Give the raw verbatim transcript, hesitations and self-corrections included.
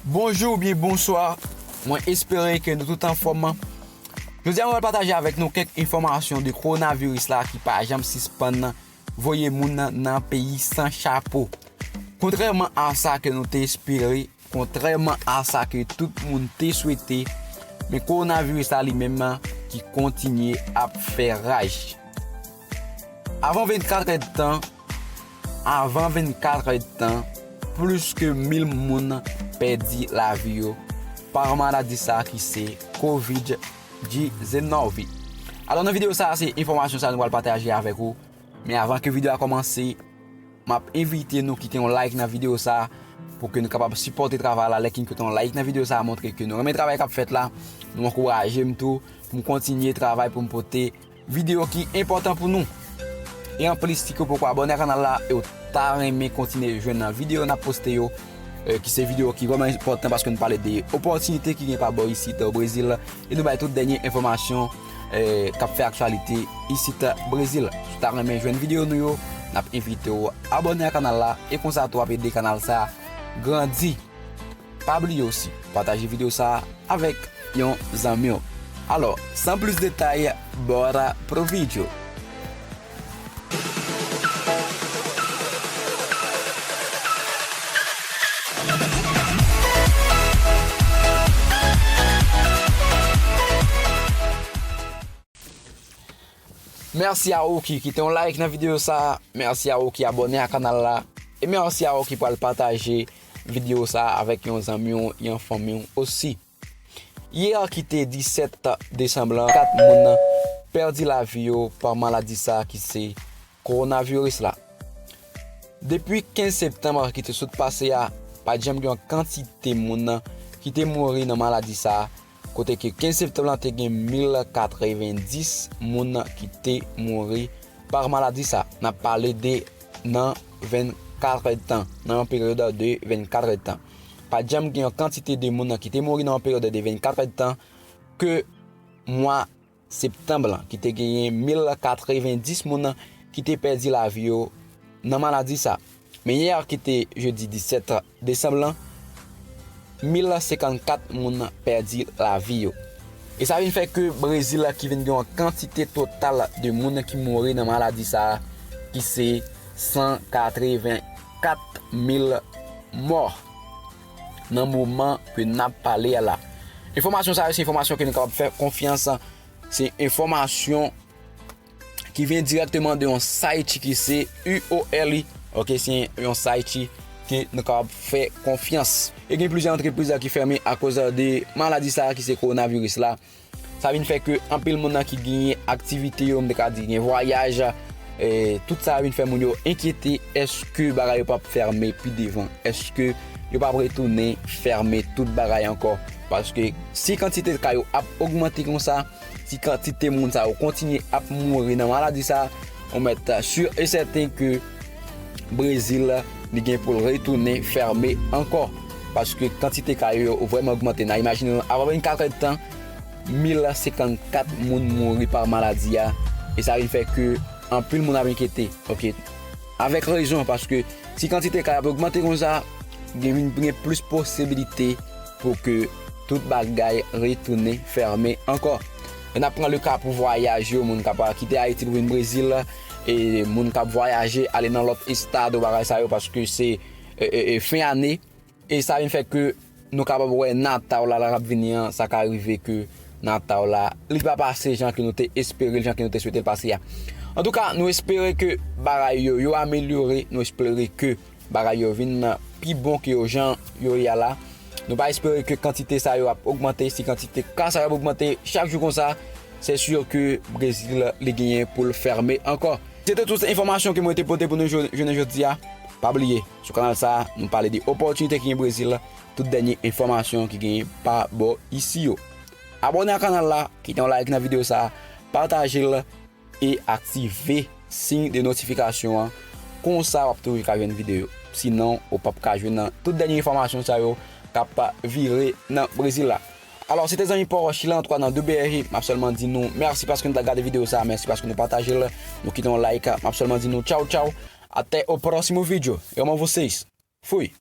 Bonjou oubyen bonswa, mwen espere ke nou tout anfòm. Jodi a, mwen pral pataje avèk nou kèk enfòmasyon de kowonaviris la ki pa janm sispann voye moun nan, nan peyi san chapo. Kontrèman a sa ke nou te espere, kontrèman a sa ke tout moun te swete, men kowonaviris la li menm ki kontinye ap fè raj. Avan vennkat èdtan, avan vennkat èdtan, plis ke mil moun pèdi lavi yo pa maladi sa ki se kovid diznèf. Alò, nan videyo sa, se enfòmasyon sa nou pral pataje avèk ou. Men avan ke videyo a kòmanse, m ap envite nou kite yon like nan videyo sa pou ke nou kapab sipòte travay la. Lè ke n kite yon like nan videyo sa, montre ke nou renmen travay k ap fèt la. Nou ankouraje m tou pou m kontinye travay pou m pote videyo ki enpòtan pou nou. E anplis, si ke w poko abòne a kanal la e w ta renmen kontinye jwenn nan videyo n ap poste yo, eh, ki se videyo ki vrèman enpòtan paske nou pale de opòtinite ki gen pa bò isit o Brezil e nou bay tout dènye enfòmasyon, eh, k ap fè aktyalite isit Brezil. Si w ta renmen jwenn videyo nou yo, n ap envite w abòne a kanal la e konsa tou w ap ede kanal sa grandi. Pa bliye osi, pataje videyo sa avèk yon zanmi w. Alò, san plis detay, bora pro vídeo. Mèsi a ou ki kite yon like nan videyo sa. Mèsi a ou ki abòne a kanal la. E mèsi a ou ki pral pataje videyo sa avèk yon zanmi w, yon fanmi w osi. Yè ki te disèt desanm lan, kat moun pèdi lavi yo pa maladi sa ki se kowonaviris la. Depi kenz septanm ki te sot pase a, pa t janm gen yon kantite moun ki te mouri nan maladi sa, kote ke kenz septanm lan te gen mil katrevenndis moun ki te mouri pa maladi sa. N ap pale de nan vennkat èdtan, nan yon peryòd de vennkat èdtan. Pa t janm gen yon kantite de moun ki te mouri nan yon peryòd de vennkat èdtan ke mwa septanm lan, ki te genyen mil katrevenndis moun ki te pèdi lavi yo nan maladi sa. Men yè ki te jedi disèt desanm lan, mil senkannkat moun pèdi lavi yo. E sa vin fè ke Brezil ki vin gen yon kantite total de moun ki mouri nan maladi sa ki se san katrevenkat mil mò nan moman ke n ap pale a la. Enfòmasyon sa yo se enfòmasyon ke nou kapab fè konfyans, se enfòmasyon ki vyen dirèkteman de yon site ki se U O L I. Ok, se yon site ke nou kapab fè konfyans. E gen plizyè antrepriz ki fèmen akoz de maladi sa ki se kowonaviris la. Sa vin fè ke anpil moun nan ki genyen aktivite yo, m te ka di gen vwayaj, eh, tout sa vin fè moun yo enkyete, èske bagay yo p ap fèmen pi devan? Èske yo p ap retounen fèmen tout bagay ankò? Paske si kantite ka yo ap ogmante konsa, si kantite moun sa yo kontinye ap mouri nan maladi sa, ou mèt si e sèten ke Brezil li gen pou l retounen fèmen ankò. Paske kantite ka yo vrèman ogmante. N a imajine nou, avan vennkat èdtan, mil senkannkat moun mouri pa maladi a. E sa vin fè ke anpil moun ap enkyete. Ok. Avèk rezon, paske si kantite ka yo ap ogmante konsa, gen vin gen plis posibilite pou ke tout bagay retounen fèmen ankò. E n ap pran le ka pou vwayaj yo, moun k ap kite Ayiti pou vin Brezil, e moun k ap vwayaje, ale nan lòt estad ou bagay sa yo, paske se, e, e, e, fen ane. E sa vin fè ke nou kapab wè Natal la, la k ap vini an, sa ka rive ke Natal la, li pa pase jan ke nou te espere l, jan ke nou te swete l pase a. Antouka, nou espere ke bagay yo, yo amelyore, nou espere ke bagay yo vin pi bon ke yo jan yo ye a la. Nou pa espere ke kantite sa yo ap ogmante, si kantite ka sa yo ap ogmante chak jou konsa, se si ke Brezil li genyen pou l fèmen ankò. Se te tout enfòmasyon ke mwen te pote pou nou jou-, jounen jodi a. Pa bliye, sou kanal sa, nou pale de opòtinite ki gen Brezil, tout dènye enfòmasyon ki genyen pa bò isi yo. Abòne a kanal la, kite yon like nan videyo sa, pataje l e aktive siy de notifikasyon an. Konsa w ap toujou ka jwenn videyo. Sinon, ou p ap ka jwenn tout dènye enfòmasyon sa yo k ap vire nan Brezil la. Alò, se te zanmi pa w Sheila Antoine de B R G. M ap sèlman di nou mèsi paske nou ta gade videyo sa, mèsi paske nou pataje l, nou kite yon like. M ap sèlman di nou tchaw, tchaw. Até o próximo vídeo. Eu amo vocês. Fui.